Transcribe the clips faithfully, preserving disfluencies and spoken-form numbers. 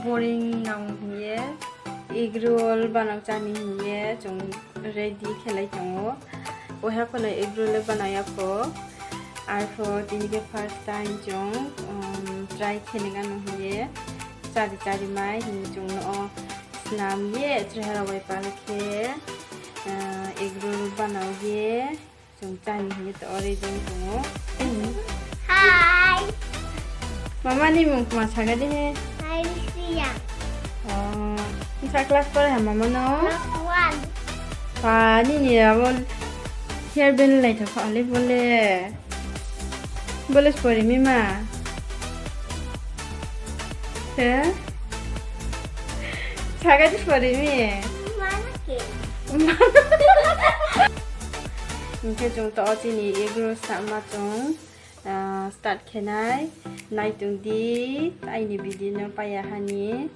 Boring nang hing ye, egg roll banang cháni hing ye chung ready khelai tong ou. Oha pho no egg roll le banang ya kho. Arpho tini khe first time chung, um, try khe nai ano hing ye. Chári chári mai hing chung no o snam ye, chrehara bai pal khe, uh, egg roll banang ye. Chung cháni hing ye to o ready tong ou. Hi. Mama ni mung kma saga di he. Hi, Lucia. Oh, bsa class pore ha mama no? Class one. Pa, nini abo hair band lai tho kha le bo le. Bo le spori mi ma? He? Saga di spori mi? Mana ke? Hing khe chung to o chini egg roll snamma chung, ah, start khe nai. Nai tong di, aini video no paiya ha ni.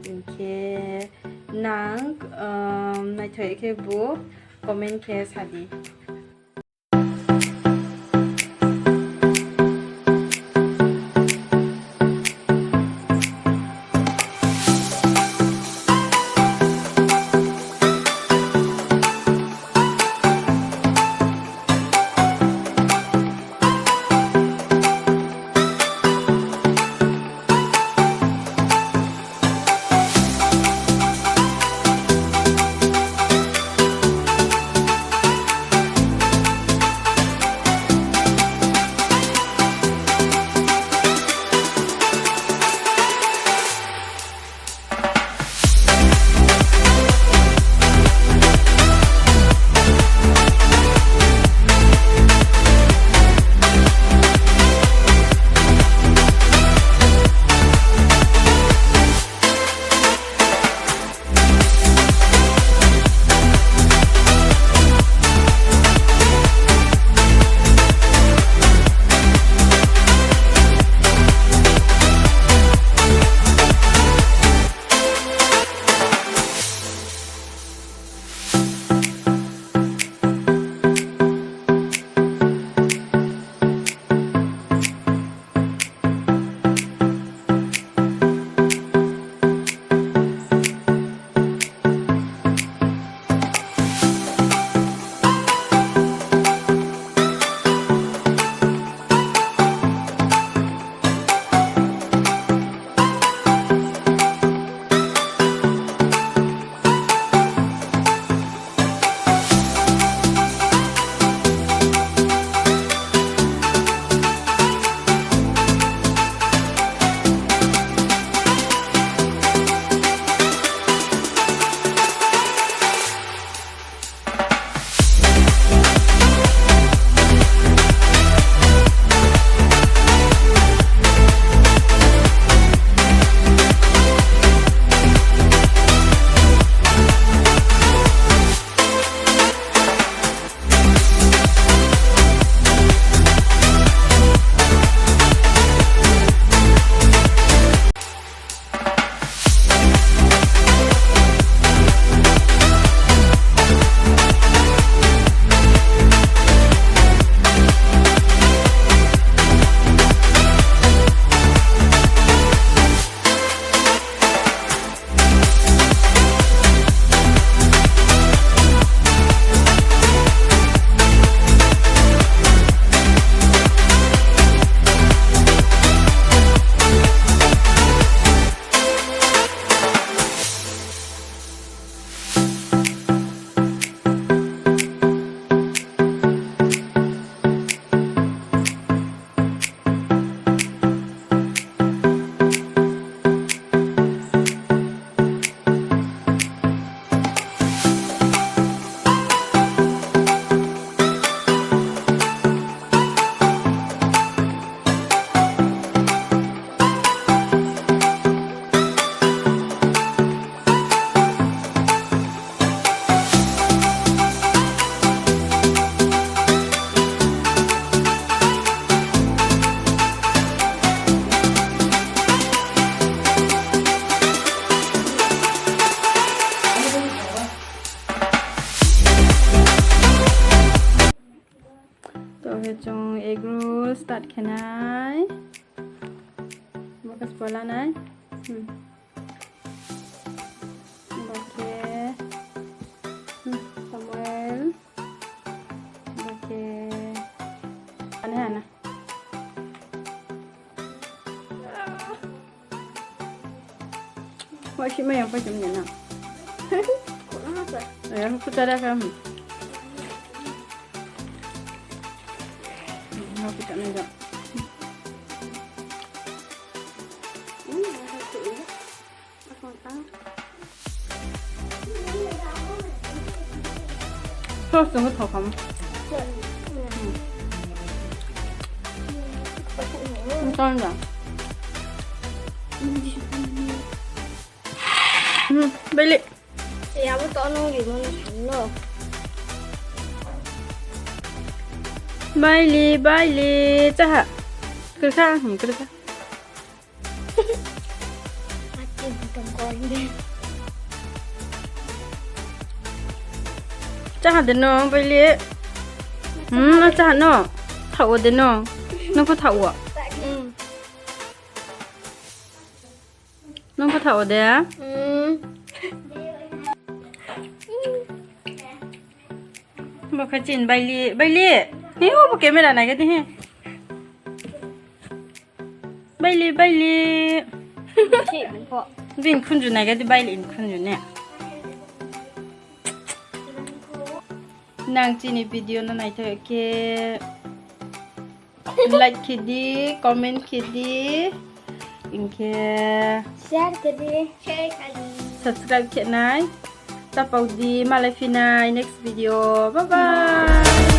Hing khe nang, um, naithoi khe bu comment khe sa di. To khe chung egg roll start khe nai. Bo khe spola nai. Hmm. Wa si mai yang pa chum ya na. Kuta da kam. Mau kita na ja. Sauce jang thao kha. Tang da. Baili. Abo to nung rimo no san no. Baili, baili, chaha. Krkha, hmm, krkha. Chaha de no, baili. Hmm, no chaha no. Thao de no. No pho thao. Nung pho thao de? Bo khe chini baili, baili. Hi, obo camera nai ga di hi. Baili, baili. Bini khunju nai ga di, baili ni khunju ne. Nang chini video no naithoh khe like khe di, comment khe di, hing khe share khe di, subscribe khe nai. Chapao di, malai phi nai next video. Bye bye.